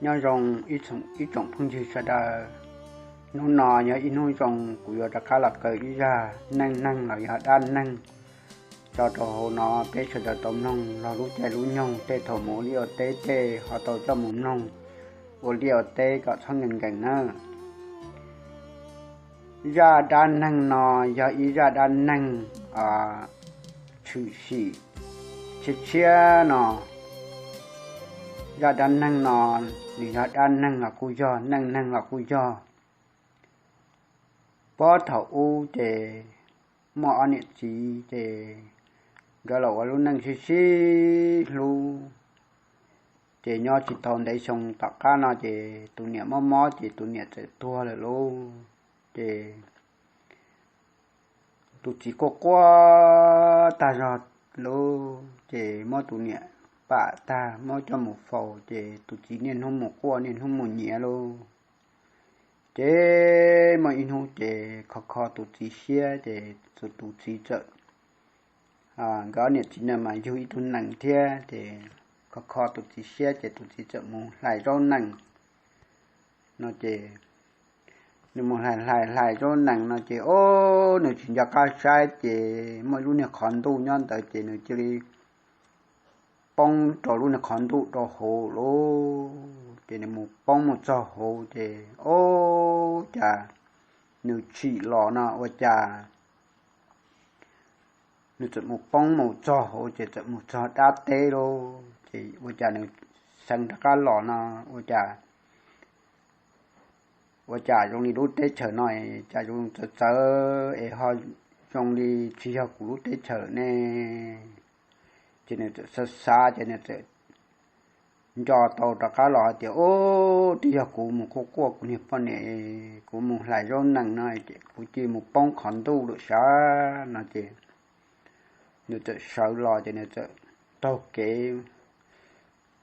Nyob zoo ib tsoom phooj ywg sawv daws. Hnub no yog ib hnub zoo, kuv yuav rov qab los kaw ib zaj neej neeg los yog dab neeg tso rau hauv no peb sawv daws tau mloog los lub caij lub nyoog tej thaum mus ua liaj ua teb tej ho tau coj mus mloog ua liaj ua teb kom txhob nkees nkees nawb. Zaj dab neeg no yog ib zaj dab neeg tshwm sim tshiab tshiab no. Zaj dab neeg no nws yog dab neeg los kuj yog, neej neeg los kuj yog. Puag thaum ub ces muaj ob niam txiv ces nkawd los ua lub neej sib sib hlub. Ces nyob tsis tau ntev xyoo tom qab no ces tus niam mob mob ces tus niam txawm tuag lawm lauj. Ces tus txiv quaj quaj tag zog lauj, ces muab tus niam pam tag muab coj mus faus, ces tus txiv niaj hnub mus quaj niaj hnub mus nyiav lauj. Ces muaj ib hnub ces kho kho tus txiv siab ces tus txiv txawm, nkawd ob niam txiv no mas yug ib tug nees thiab, ces kho kho tus txiv siab ces tus txiv txawm mus hlais zaub nees no ces nws mus hlais hlais hlais zaub nees no ces o, nws tsis nco qab saib ces muaj ib lub niag qhov ntuj nyob ntawd ces nws cia li poob rau lub niag qhov ntuj rau hauv lauj. Ces nws mus poob mus txog hauv ces o, cas nws tsim los no ua cas nws txawm mus poob mus txog hauv ces txawm mus txog dab teb lauj. Ces ua cas nws xeev rov qab los no ua cas ua cas zoo li lub teb chaws no cas zoo txawv txawv es ho zoo li tsis yog kuv lub teb chaws ne. Ces nws txawm xav xav ces nws txawm nco tau rov qab los hais tias, Ub, twb yog kuv mus quaj quaj kuv niag poj niam, kuv mus hlais zaub nees no ces kuv cia li mus poob qhov ntuj lawm sav no ces nws txawm sawv los ces nws txawm taug kev,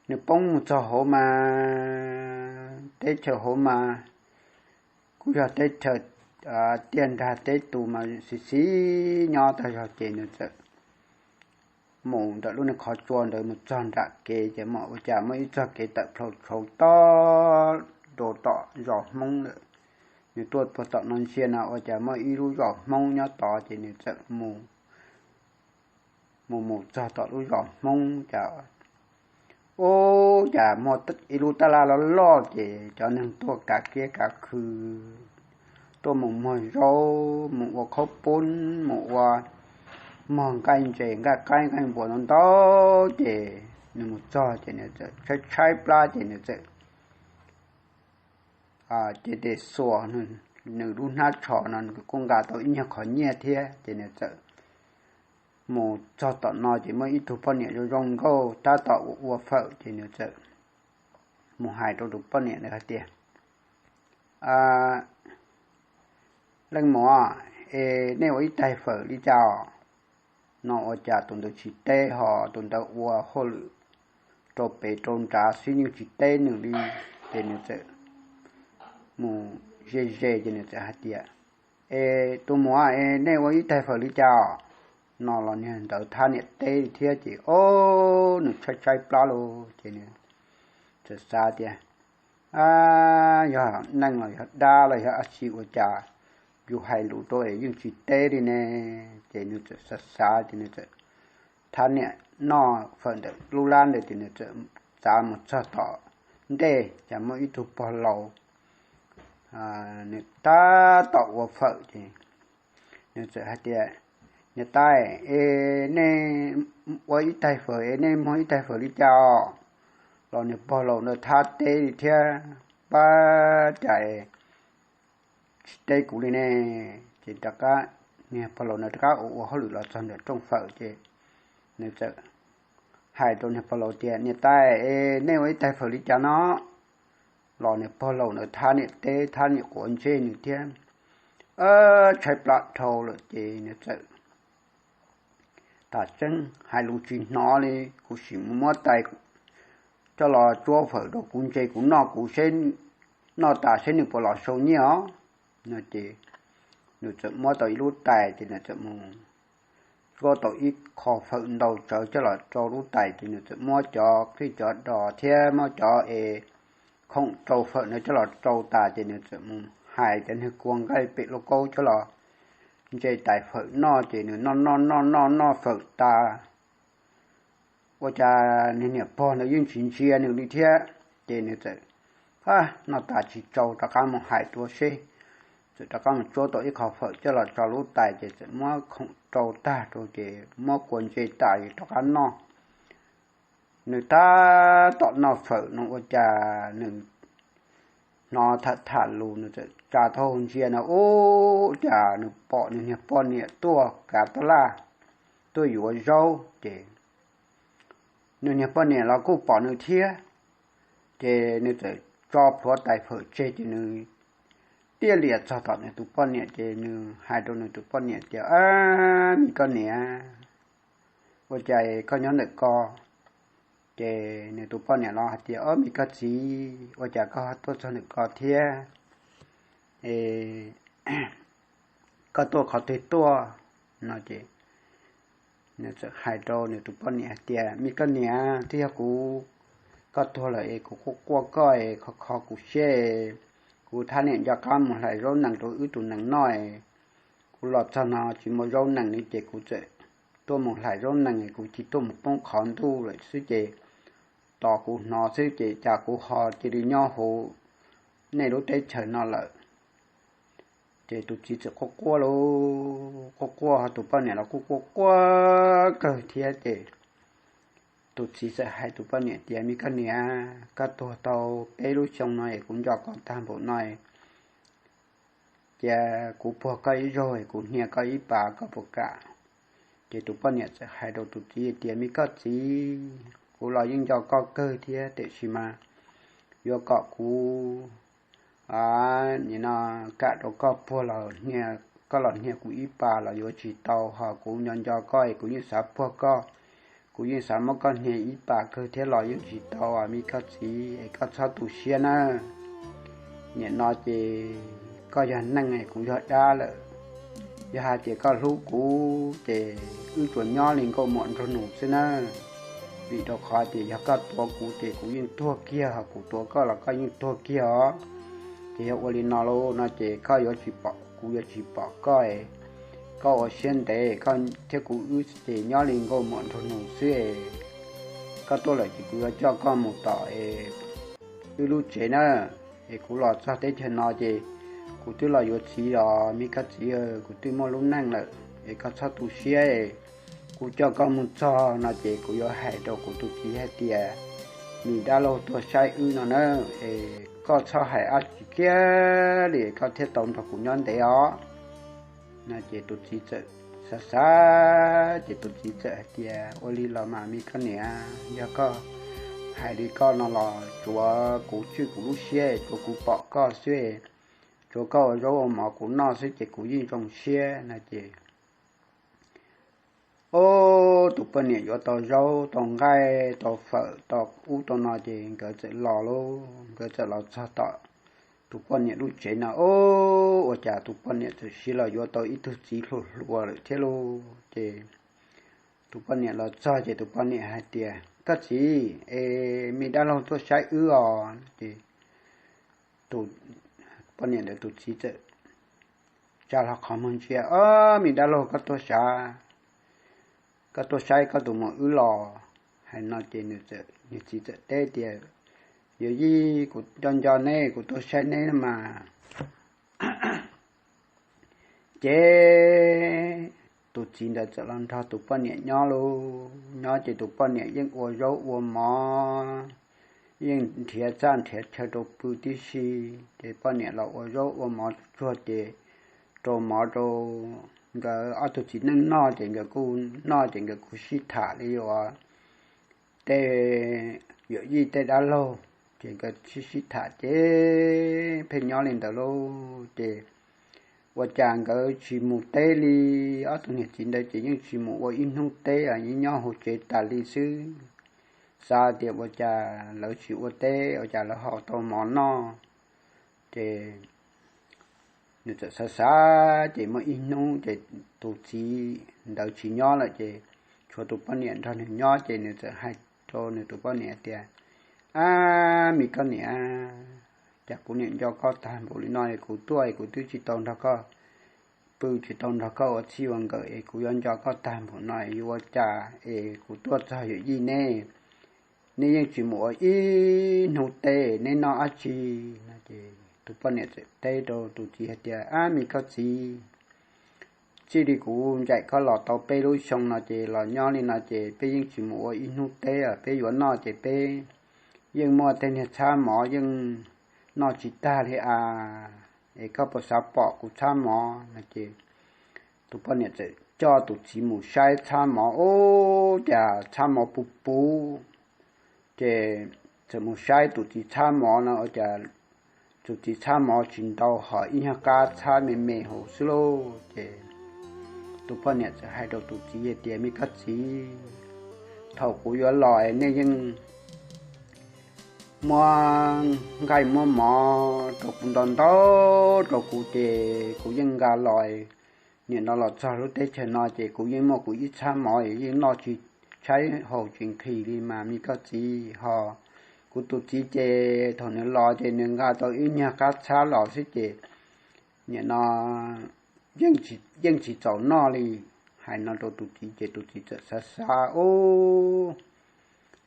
nws poob mus txog hauv mas teb chaws hauv mas kuj yog teb chaws tiaj nrag teb tus mas xis xis nyob tag zog ces nws txawm mus ntawm lub niag qhov tsua ntawd mus txog nram kev ces mas ua cas muaj ib txoj kev tawm plhaus tshauv tod rau tom zos Hmoob lawm. Nws tuaj puag tom no ntsia no ua cas muaj ib lub zos Hmoob nyob tod ces nws txawm mus mus mus txog tom lub zos Hmoob cas ub, cas muaj ib lub tab laj loj loj ces cov neeg tuaj kav kiab kav khw, tuaj mus muag zaub, mus ua khaub poob, mus ua muag nqaij ntses nqaij qaib nqaij npua ntau ntau ces nws mus txog ces nws txawm tshaib tshaib plab ces nws txawm ces tes xuas nws lub hnab tsho no nws kuj nqa tau ib nyuag qhov nyiaj thiab ces nws txawm mus txog tom no ces muaj ib tug poj niam zoo zoo nkauj tab tom ua ua fawm ces nws txawm mus hais rau tus poj niam ntawd hais tias, Leej muam, es nej ua ib tais fawm li cas os? No ua cas tus ntawd tsis teb ho tus ntawd ua hauj lwm rau pem rau nrad xwb yeej tsis teb nws li. Ces nws txawm mus ze ze ces nws txawm hais tias, Es tus muam, es nej ua ib tais fawm li cas os? No los niag ntawd thab niam teb li thiab ces o, nws tshaib tshaib plab lauj ces nws txawm xav tias, Yog neeg los yog dab los yog dab tsi ua cas yus hais lus rau es yeej tsis teb li ne? Ces nws txawm xav xav ces nws txawm thab niam noj fawm ntawm lub lab ntawd ces nws txawm txav mus txog tom ntej cas muaj ib tug pog laus nws tab tom ua fawm ces nws txawm hais tias, Niam tais, es nej ua ib tais fawm es nej muag ib tais fawm li cas os? Los niag pog laus ntawd thab teb li thiab, Pab cas tsis teb kuv li ne? Ces rov qab, niag pog laus ntawd rov qab ua ua hauj lwm los txog ntawm rooj fawm ces nws txawm hais rau niag pog laus tias, Niam tais, es nej ua ib tais fawm li cas no? Los niag pog laus ntawd thab niam teb thab niam quav ntsej nws thiab, tshaib plab dhau lawm ces nws txawm, Tam tseeb hais lus tsis hnov li, kuv sim mus muab tais coj los tsuab fawm rau kuv ntse kuv noj, kuv noj tas seb nws puas los sau nyiaj os. No ces nws txawm muab tau ib lub tais ces nws txawm mus tsuab tau ib qho fawm ntau tsawv coj los rau lub tais ces nws txawm muab cov qij cov dos thiab muab cov es khoom rau fawm no coj los rau tas ces nws txawm mus hais cov niag kua nqaij pem lauj kaub coj los ntse tais fawm noj ces nws noj noj noj noj noj fawm tas. Ua cas nws niam pog ntawd yeej tsis ntsia nws li thiab, ces nws txawm, a, noj tas tsis tsau rov qab mus hais dua seb. Txawm rov qab mus tsuab tau ib qho fawm coj los tso lub tais ces txawm muab khoom rau tag rau ces muab kua ntse tas rov qab noj. Nws tab tom noj fawm no ua cas nws hnov tham tham lus, nws txawm tsa taub hau ntsia na, ua cas nws pom nws niag poj niam tuaj kav tab laj tuaj yuav zaub ces nws niag poj niam los kuj pom nws thiab. Ces nws txawm tso plhuav tais fawm tseg ces nws tiaj lias txog tom nws tus poj niam ces nws hais rau nws tus poj niam tias, a, me koj niam, ua cas koj nyob ntawm ko? Ces nws tus poj niam los hais tias, o, me koj txiv, ua cas koj tuaj txog ntawm ko thiab? Koj tuaj qhov twg tuaj? No ces nws txawm hais rau nws tus poj niam hais tias, me koj niam, twb yog kuv, koj tuag lawm es kuv quaj quaj koj es kho kho kuv siab es kuv thiaj niam nco qab mus hlais zaub nees rau wb tus nees noj es kuv los txog no tsis muaj zaub nees li ces kuv txawm tuaj mus hlais zaub nees es kuv cia tuaj mus poob qhov ntuj lawm xwb ces tos kuv hnov xwb ces cas kuv ho cia li nyob hauv nej lub teb chaws no lawm. Ces tus txiv txawm quaj quaj lauj, quaj quaj, tus poj niam los kuj quaj quaj kawg thiab ces tus txiv txawm hais tus poj niam tias, me koj niam, koj tuag tau peb lub xyoo no es kuv nco koj tag npaum no, cia kuv puag koj ib zaug es kuv hnia koj ib pas koj puas kam? Ces tus poj niam txawm hais rau tus txiv tias, me koj txiv, kuv los yeej nco koj kawg thiab tiam sis mas yuav kom kuv nim no kam rau koj puag los, koj los hnia kuv ib pas los yuav tsis tau, ho kuv nco nco koj es kuv yeej xav puag koj, kuv yeej xav muab koj hnia ib pas kawg thiab los yeej tsis tau, me koj txiv es koj txhob tu siab na. Nim no ces koj yog neeg es kuv yog dab lawm. Yog hais tias koj hlub kuv ces wb tsuas nyob li nkauj muam nraug nus xwb na, vim rau qhov tias yog koj tuav kuv ces kuv yeej tuag kiag, ho kuv tuav koj los koj yeej tuag kiag os. Ces yog ua li no lauj no ces koj yuav tsis pom kuv, yuav tsis pom koj, koj ua siab ntev, koj thiab kuv wb ces nyob li nkauj muam nraug nus xwb. Koj tuaj lawm ces kuv yuav coj koj mus tom wb lub tsev na. Es kuv los txog teb chaws no ces kuv twb los yuav txiv los, me koj txiv, kuv twb muaj lub neej lawm es koj txhob tu siab. Kuv coj koj mus txog no ces kuv yuav hais rau kuv tus txiv hais tias, me dab laug tuaj saib wb no na, es koj txhob hais dab tsi kiag li, koj thiaj tau nrog kuv nyob ntev os. No ces tus txiv txawm xav xav ces tus txiv txawm hais tias, ua li los mas me koj niam, yog koj hais li koj no los tsuav kuv tswj kuv lub siab, tsuav kuv pom koj xwb, tsuav koj ua zaub ua mov kuv noj xwb ces kuv yeej zoo siab no ces, o, tus poj niam yuav tau zaub tau nqaij tau fawm tau ub tau no ces nkawd txawm los lauj, nkawd txawm los txog tom tus poj niam lub tsev no, o, ua cas tus poj niam txawm siv los yuav tau ib tug txiv hluas hluas lawm thiab lauj. Ces tus poj niam los txog ces tus poj niam hais tias, koj txiv, es me dab laug tuaj saib wb os. Ces tus poj niam ntawd tus txiv txawm tsa hlo qhov muag ntsia, o, me dab laug koj tuaj saib, koj tuaj saib koj tus muam wb los? Hais no ces nws txawm, nws txiv txawm teb tias, yawm yij, kuv nco nco neb, kuv tuaj saib neb no mas. Ces tus txiv ntawd txawm los nrog tus poj niam nyob lauj, nyob ces tus poj niam yeej ua zaub ua mov, yeej nrhiav txaj nrhiav chaw rau pw tib si. Ces poj niam los ua zaub ua mov tsuag tsuag ces rau mov rau nkawd ob tug txiv neej noj ces nkawd kuj noj ces nkawd kuj sib tham li uas tej yawm yij tej dab laug, ces nkawd sib sib tham ces pheej nyob li ntawd lauj. Ces ua cas nkawd tsis mus teb li, ob tug niam txiv ntawd ces yeej tsis mus ua ib hnub teb, yeej nyob hauv tsev tas li xwb. Xav tias ua cas lawv tsis ua teb, ua cas lawv ho tau mov noj. Ces nws txawm xav xav ces muaj ib hnub ces tus txiv ntawd tsis nyob lawm ces tshuav tus poj niam nrog nws nyob ces nws txawm hais rau nws tus poj niam tias, ab, me koj niam, cas kuv niam nco koj tag npaum li no es kuv tuaj es kuv twb tsis tau nrog koj pw, tsis tau nrog koj ua txij ua nkawm es kuv yuav nco koj tag npaum no es yuav ua cas es kuv tuaj txog yawm yij neb, neb yeej tsis mus ua ib hnub teb, neb noj dab tsi? No ces tus poj niam txawm teb rau tus txiv hais tias, Ab, me koj txiv, txij li kuv ncaim koj los tau peb lub xyoo no ces los nyob li no ces peb yeej tsis mus ua ib hnub teb, peb yuav noj ces peb yeej muaj tej niag txhab mov yeej noj tsis tag li a, es koj puas xav pom kuv txhab mov? No ces tus poj niam txawm coj tus txiv mus saib txhab mov, ub, cas txhab mov puv puv. Ces txawm mus saib tus txiv txhab mov no ua cas tus txiv txhab mov tsis ntau, ho ib nyuag qab txhab me me hauv xwb lauj. Ces tus poj niam txawm hais rau tus txiv hais tias, Me koj txiv, thaum kuv yuav los nej yeej muab nqaij muab mov rau kuv ntau ntau rau kuv ces kuv yeej nqa los. Nim no los txog lub teb chaws no ces kuv yeej muaj kuv ib txhab mov, yeej noj tsis tshaib haus tsis nqhis li mas me koj txiv. Ho kuv tus txiv ces thaum nws los ces nws nqa tau ib nyuag qab txhab los xwb ces nim no yeej tsis txaus noj li. Hais no rau tus txiv ces tus txiv txawm xav xav, Ub,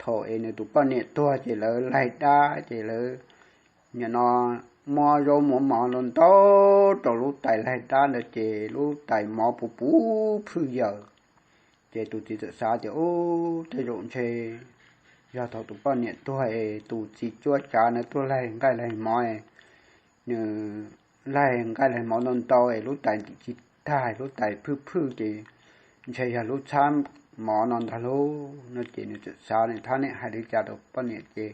thaum es nws tus poj niam tuag ces lawv laig dab ces lawv nim no muab zaub muab mov ntau ntau rau lub tais laig dab ntawd ces lub tais mov puv puv phwj yawm. Ces tus txiv txawm xav tias, Ub, tej zaum ntshe yog thaum tus poj niam tuag es tus txiv cuab tsav nws tuaj laig nqaij laig mov, nws laig nqaij laig mov ntau ntau es lub tais ntim tsis tag, lub tais phwj phwj ces ntshe yog lub txhab mov no ntag lauj. No ces nws txawm xav nws thab niam hais li cas rau poj niam ces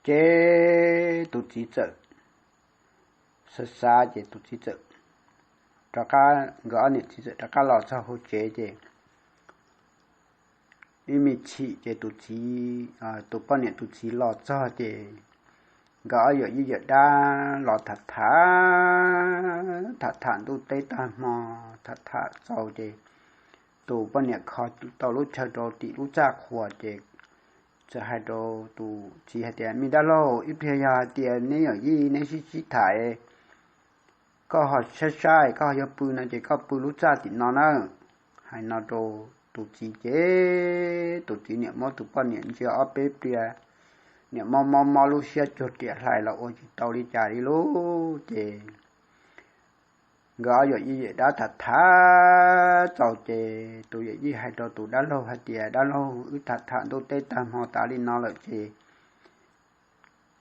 ces tus txiv txawm xav xav ces tus txiv txawm rov qab, nkawd ob niam txiv txawm rov qab los txog hauv tsev ces ib me chim ces tus txiv, tus poj niam tus txiv los txog ces nkawd ob yawm yij yawm dab los tham tham, tham tham ntuj teb tag hmo, tham tham txaus ces tus poj niam kho tau lub chaw rau tim lub txaj qhua ces txawm hais rau tus txiv hais tias, Me dab laug, ib pliag yog hais tias neb yawm yij neb sib sib tham, koj ho saib saib koj ho yuav pw no ces koj pw lub txaj tim no na. Hais no rau tus txiv ces tus txiv niam muab tus poj niam ntsia ob peb pliag, niam mob mob mob lub siab cuag riam hlais los ua tsis tau li cas li lauj. Ces nkawd ob yawm yij yawm dab tham tham txaus ces tus yawm yij hais rau tus dab laug hais tias, Dab laug, wb tham tham ntuj teb tag hmo tas li no lawm ces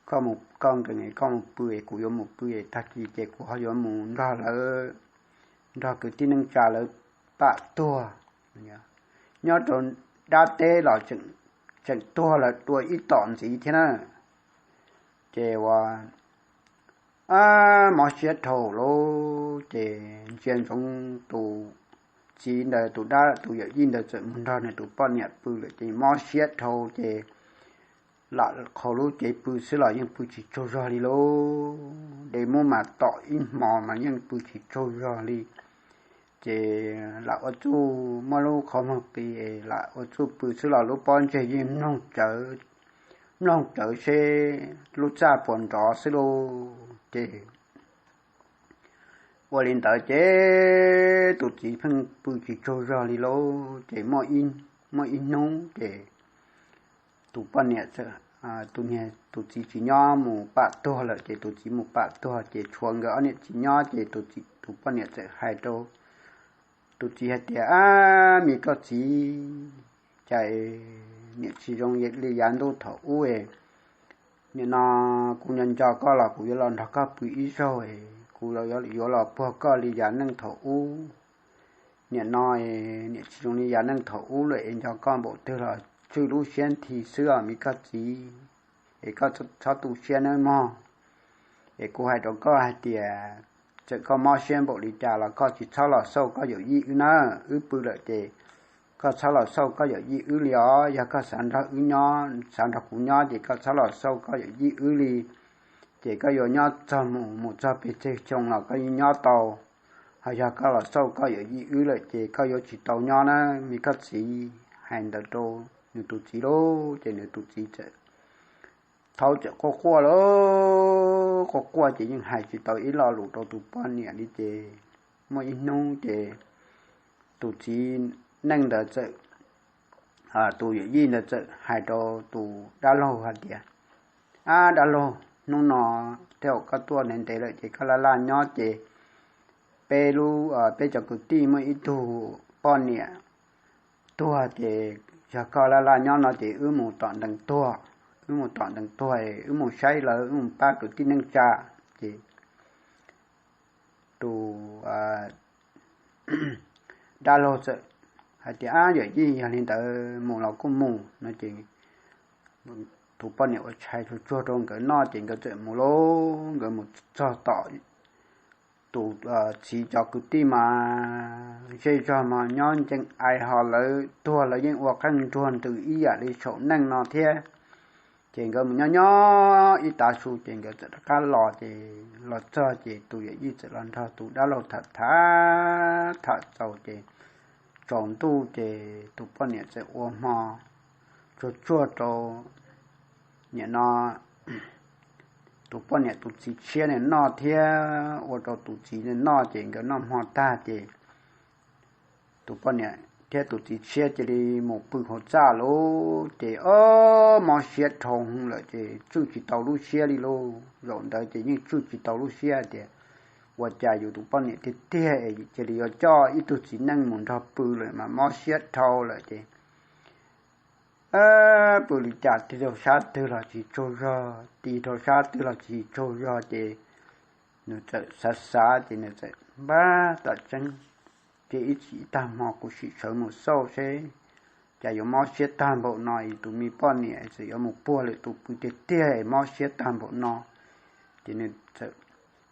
koj mus, koj nkees, koj mus pw es kuv yuav mus pw es tag kis ces kuv ho yuav mus nrog lawv, nrog kwv tij neej tsa lawv pam tuag. Nyob rau dab teb los tseem tuag lawm dua ib tom ntxiv thiab na. Ces ua mob siab dhau lawm ces ntsia ntsoov tus txiv ntawd, tus dab, tus yawm yij ntawd txawm mus nrog nws tus poj niam pw lawm ces mob siab dhau ces lam qhau lub cev pw xwb los yeej pw tsis tsaug zog li lauj. De muab mas tom ib hmos mas yeej pw tsis tsaug zog li. Ces lam ua txuj muab lub qhov muag qis, lam ua txuj pw xwb los lub pob ntseg yeej mloog tsawv, mloog tsawv seb lub txaj puas nrov xwb lauj. Ces ua li ntawd ces tus txiv pheej pw tsis tsaug zog li lauj. Ces muaj ib hnub ces tus poj niam, tus niag, tus txiv tsis nyob mus pam tuag lawm ces tus txiv mus pam tuag ces tshuav nkawd ob niam txiv nyob ces tus poj niam txawm hais rau tus txiv hais tias, Ab, me koj txiv, cas niam tsis zoo li yav ntuj thaum ub, nim no kuv nco nco koj los kuv yuav los nrog koj pw ib zaug, kuv yuav los puag koj li yav neej thaum ub. Nim no niam tsis zoo li yav neej thaum ub lawm es nco koj npaum twg los tswj lub siab nthi xwb os me koj txiv, es koj txhob tu siab nawb mog. Es kuv hais rau koj hais tias txawm koj mob siab npaum li cas los koj tsis txhob los xauj koj yawm yij wb na. Wb pw lawm ces koj txhob los xauj koj yawm yij wb li os. Yog koj xav nrog wb nyob, xav nrog kuv nyob ces koj txhob los xauj koj yawm yij wb li. Ces koj yuav nyob txog mus, mus txog pes tsawg xyoo los koj yeej nyob tau. Ho yog koj los xauj koj yawm yij wb lawm ces koj yuav tsis tau nyob na me koj txiv. Hais ntawd rau nws tus txiv lauj, ces nws tus txiv txawm thaub txawm quaj quaj lauj, quaj quaj ces yeej hais tsis tau ib lo lus rau tus poj niam li ces muaj ib hnub ces tus txiv neej ntawd txawm, tus yawm yij ntawd txawm hais rau tus dab laug hais tias, Ab dab laug, hnub no tej zaum koj tuaj ntev ntev lawm ces koj laj laj nyob ces peb lub, peb cov kwv tij muaj ib tug poj niam tuag ces yog koj laj laj nyob no ces wb mus tom ntees tuag, wb mus tom ntees tuag, wb mus saib lawv, wb mus pab kwv tij neej tsa. Ces tus dab laug txawm hais tias, Ab yawm yij, yog li ntawd mus los kuj mus no ces tus poj niam ua tshais tsuag tsuag rau nkawd noj ces nkawd txawm mus lauj. Nkawd mus txog tom tus txiv cov kwv tij mas zej zog mas nyob ncees ais ho lawv tuag lawv yeej ua qeej nruag ntws ib yam li saum neej no thiab. Ces nkawd mus nyob nyob ib tav su ces nkawd txawm rov qab los ces los txog ces tus yawm yij txawm los nrog tus dab laug tham tham tham txaus ces tsaus ntuj ces tus poj niam txawm ua hmo tsuag tsuag rau nim no tus poj niam tus txiv tshiab nws noj thiab ua rau tus txiv nws noj ces nkawd noj hmo tag ces tus poj niam thiab tus txiv tshiab cia li mus pw hauv txaj lauj. Ces ob mob siab dhau lawm ces tswj tsis tau lub siab li lauj. Zaum ntawd ces yeej tswj tsis tau lub siab tias ua cas yus tus poj niam tiag tiag es cia li yuav coj ib tug txiv neej mus nrog pw lawm mas mob siab dhau lawm ces pw li cas tig rau sab twg los tsis tsaug zog, tig rau sab twg los tsis tsaug zog ces nws txawm xav xav ces nws txawm npaj tam tseeb, ces ib tsam ib tag hmo kuv sim sawv mus xauj seb cas yuav mob siab tag npaum no es tus me poj niam txawm yuav mus puag lwm tus pw tiag tiag es mob siab tag npaum no. Ces nws txawm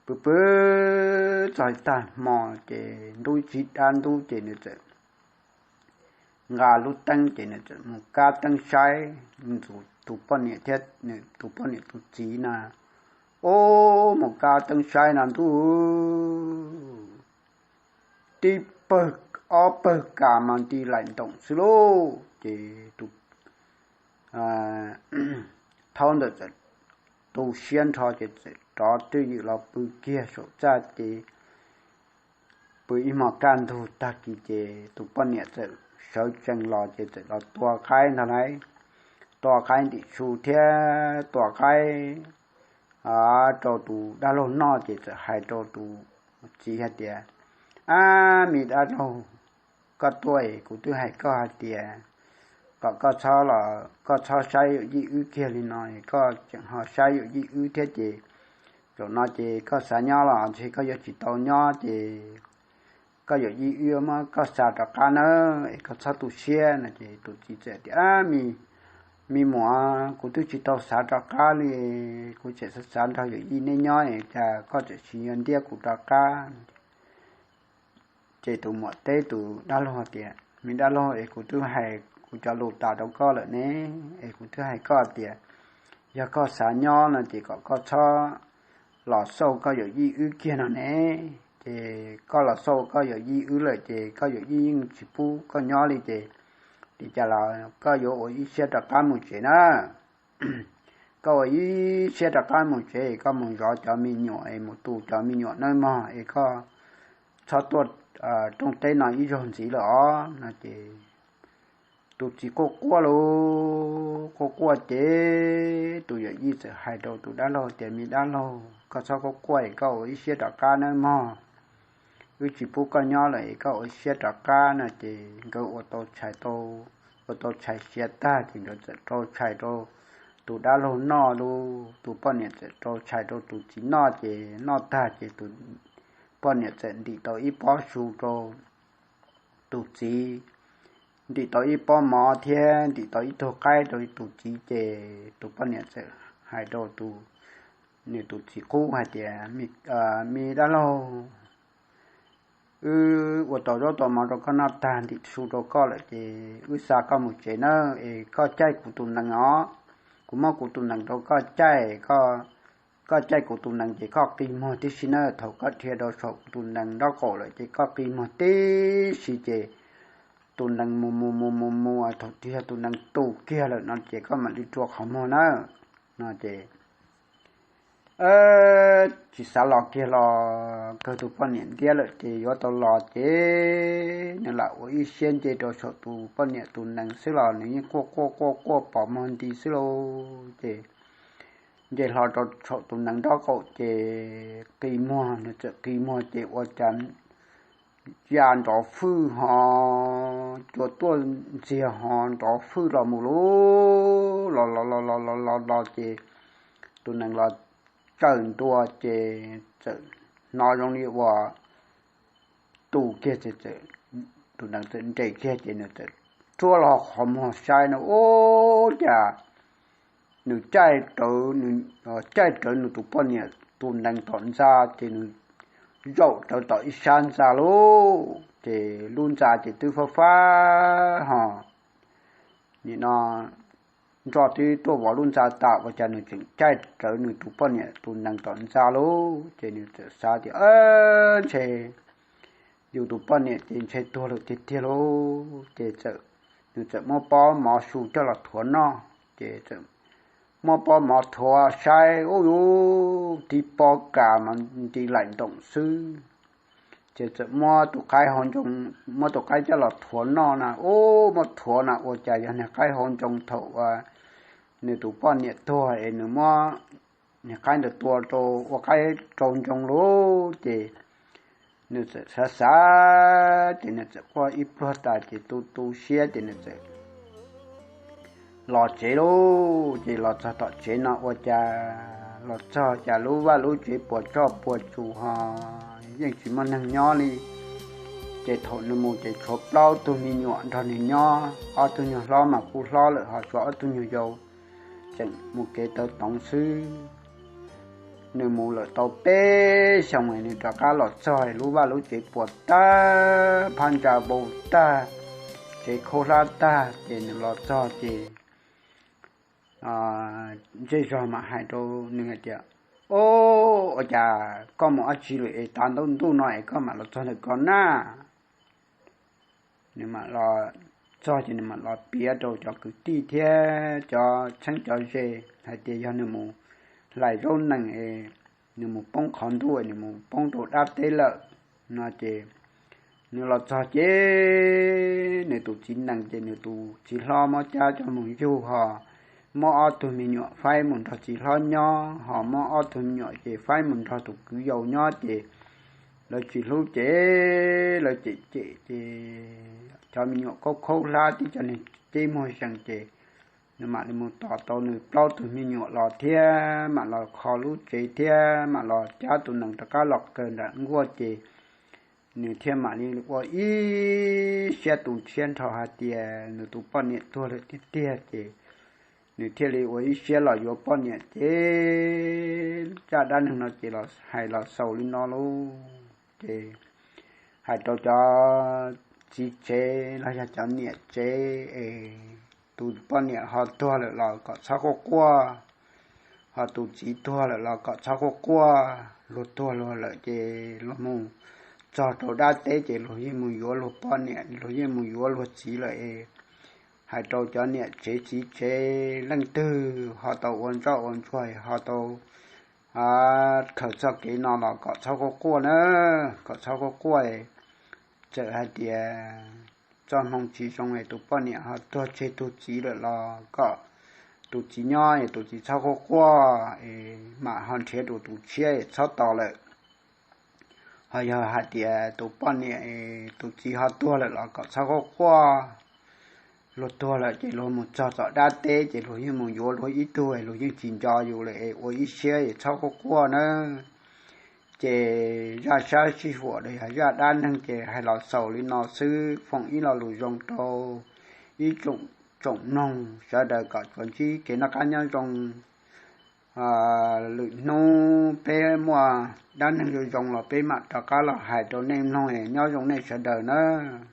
pw pw txog ib tag hmo ces ntub tsib dab ntub ces nws txawm nqa lub teeb ces nws txawm mus kab teeb saib tus poj niam thiab tus poj niam tus txiv na. Ub, mus kab teeb saib no ntuj, tib pawg ob pawg kas mas nti laim ntoos xwb lauj. Ces tus thaub ntawd txawm tu siab nrho ces txawm rov twj ywm los pw kiag saum txaj ces pw ib hmos kaj ntug tag kis ces tus poj niam txawm sawv tsees los ces txawm los tua qaib ntag lauj. Tua qaib ntim su thiab tua qaib rau tus dab laug noj ces txawm hais rau tus txiv hais tias, Ab me dab laug, koj tuaj es kuv twb hais koj hais tias kom koj txhob los, koj txhob saib yawm yij wb kiag li no, koj tseem ho saib yawm yij wb thiab ces zaum no ces koj xav nyob los ntshe koj yuav tsis tau nyob ces koj yawm yij wb muab koj xa rov qab nawb, es koj txhob tu siab no. Ces tus txiv txawm tias, Ab me muam, kuv twb tsis tau xav rov qab li, kuv tseem xav xav nrog yawm yij neb nyob es cas koj tseem tsis yuav ntiab kuv rov qab? Ces tus muam teb tus dab laug tias, Me dab laug, es kuv twb hais kuv cov lus tas rau koj lawm ne, es kuv twb hais koj tias yog koj xav nyob no ces kom koj txhob los xauj koj yawm yij wb kiag no ne. Ces koj los xauj koj yawm yij wb lawm ces koj yawm yij yeej tsis pub koj nyob li ces li cas los koj yuav ua ib siab rov qab mus tsev na. Koj ua ib siab rov qab mus tsev, koj mus zov cov me nyuam es mus tu cov me nyuam nawb mog, es koj txhob tuaj rooj teb no ib zaug ntxiv lawm os no. Ces tus txiv quaj quaj lauj, quaj quaj ces tus yawm yij txawm hais rau tus dab laug tias, Me dab laug, koj txhob quaj quaj es koj ua ib siab rov qab nawb mog, wb tsis pub koj nyob lawm es koj ua ib siab rov qab no. Ces nkawd ua tau tshais tau, ua tau tshais siav tag ces nkawd txawm rau tshais rau tus dab laug noj lauj, tus poj niam txawm rau tshais rau tus txiv noj. Ces noj tag ces tus poj niam txawm ntim tau ib pob su rau tus txiv, ntim tau ib pob mov thiab ntim tau ib tug qaib rau tus txiv. Ces tus poj niam txawm hais rau tus, nws tus txiv qub hais tias, Me dab laug, wb ua tau zaub tau mov rau koj noj tag, ntim su rau koj lawm ces wb xa koj mus tsev nawb, es koj caij kuv tus nees os. Kuv muab kuv tus nees rau koj caij, koj caij kuv tus nees ces koj qi muag tib si nawb. Thaum koj dhia rau saum kuv tus nees nraub qaum lawm ces koj qi muag tib si ces tus nees mus mus mus mus mus, thaum twg yog tus nees tu kiag lawm no ces koj mam li rua qhov muag nawb. no ces tsis xav los kiag los kawg tus poj niam ntiab lawm ces yuav tau los ces nws lam ua ib siab nce rau saum tus poj niam tus nees xwb los nws yeej quaj quaj quaj quaj pos muag nti xwb lauj. Ces nce hlo rau saum tus nees nraub qaum ces qi muag, nws txawm qi muag ces ua cas ya nrov fwj ho cua tuaj ntxiag ho nrov fwj los mus lauj. Los los los los los los los ces tus nees los tsawm ntua ces txawm hnov zoo li uas tu kiag ces tus nees txawm nres kiag ces nws txawm rua los qhov muag saib no ua cas nws caij rawv, caij rawv nws tus poj niam tus nees tom ntxa ces nws zaum rawv tom ib sab ntxa lauj. Ces lub ntxa ces twb fab fab ho nim no nroj twb tuaj vov lub ntxa tas ua cas nws tseem caij rawv nws tus poj niam tus nees tom ntxa lauj. Ces nws txawm xav tias ntshe yus tus poj niam ces ntshe tuag lawm tiag tiag lauj. Ces nws txawm muab pob mov su coj los thuav noj ces txawm muab pob mov thuav saib ua cas tib pob kas mas nti laim ntoom xwb. Ces txawm muab tus qaib hauv ncoo, muab tus qaib coj los thuav noj na, ua muab thuav na ua cas yog niag qaib hauv ncoo thaum uas nws tus poj niam tuag es nws muab niag qaib ntawd tua rau ua qaib rau ncoo lauj. Ces nws txawm xav xav ces nws txawm quaj ib pliag tas ces tu tu siab ces nws txawm los tsev lauj. Ces los txog tom tsev no ua cas los txog cas lub vaj lub tsev puas tsuaj puas tsuas ho yeej tsis muaj neeg nyob li. Ces thaum nws mus ces tshuav plaub tug me nyuam nrog nws nyob, ob tug nyuag hlob mas kuj hlob lawm ho tshuav ob tug nyuag yau tseem mus kev taw toov xwb. Nws mus lawm tau peb xyoos nws rov qab los txog lub vaj lub tsev puas tag, phab ntsa npau tag, tsev khaub hlab tag ces nws los txog ces zej zog mam hais rau nws hais tias, Ua cas koj mus dab tsi lawm es tav ntuj no es koj mam los txog ntawm ko na? Nws mam los txog ces nws mam los piav rau cov kwv tij thiab cov txheeb cov ze hais tias yog nws mus hlais zaub nees, nws mus poob qhov ntuj, nws mus poob rau dab teb lawm no ces nws los txog ces nws tus txiv nees ces nws tus txiv hlob muab cab coj mus yug ho muab ob tug me nyuam faib mus nrog txiv hlob nyob ho muab ob tug me nyuam ces faib mus nrog tus kwv yau nyob ces lawv tsis hlub ces lawv cem cem ces cov me nyuam khaub khaub hlab tib co niag ceb muag zees ces nws mam li mus tos tau nws plaub tug me nyuam los thiab mam los kho lub tsev thiab mam los cab tus nees rov qab los kaw nram nkuaj ces nws thiaj mam li ua ib siab tu siab nrho hais tias nws tus poj niam tuag lawm tiag tiag ces nws thiaj li ua ib siab los yuav poj niam ces zaj dab neeg no ces los hais los xaus li no lauj. Ces hais rau cov txiv tsev los yog cov niam tsev es tus poj niam ho tuag lawm los kom txhob quaj quaj, ho tus txiv tuag lawm los kom txhob quaj quaj. Luag tuag luag lawm ces luag mus txog rau dab teb ces luag yeej mus yuav luag poj niam, luag yeej mus yuav luag txiv lawm es hais rau cov niam tsev txiv tsev leej twg ho tau ua ntsoj ua ntsuag ho tau khaws txoj kev no los kom txhob quaj quaj na, kom txhob quaj quaj. Txawm hais tias txoj hmoo tsis zoo es tus poj niam ho tuag tseg tus txiv lawm los kom tus txiv nyob es tus txiv txhob quaj quaj es mam ho nrhiav rau tus tshiab es txhob tos lawm. Ho yog hais tias tus poj niam, tus txiv ho tuag lawm los kom txhob quaj quaj. Luag tuag lawm ces luag mus txog tom dab teb ces luag yeej mus yuav luag ib tug, luag yeej tsis nco yus lawm es ua ib siab es txhob quaj quaj nawb. Ces zaj sab sij huam los yog zaj dab neeg ces hais los xaus li no xwb, foom ib lo lus zoo rau ib tsoom mloog sawv daws kom tsuas ntsib kev noj qab nyob zoo lwm hnub peb muaj dab neeg zoo zoo los peb mam rov qab los hais rau nej mloog, nyob zoo nej sawv daws nawb.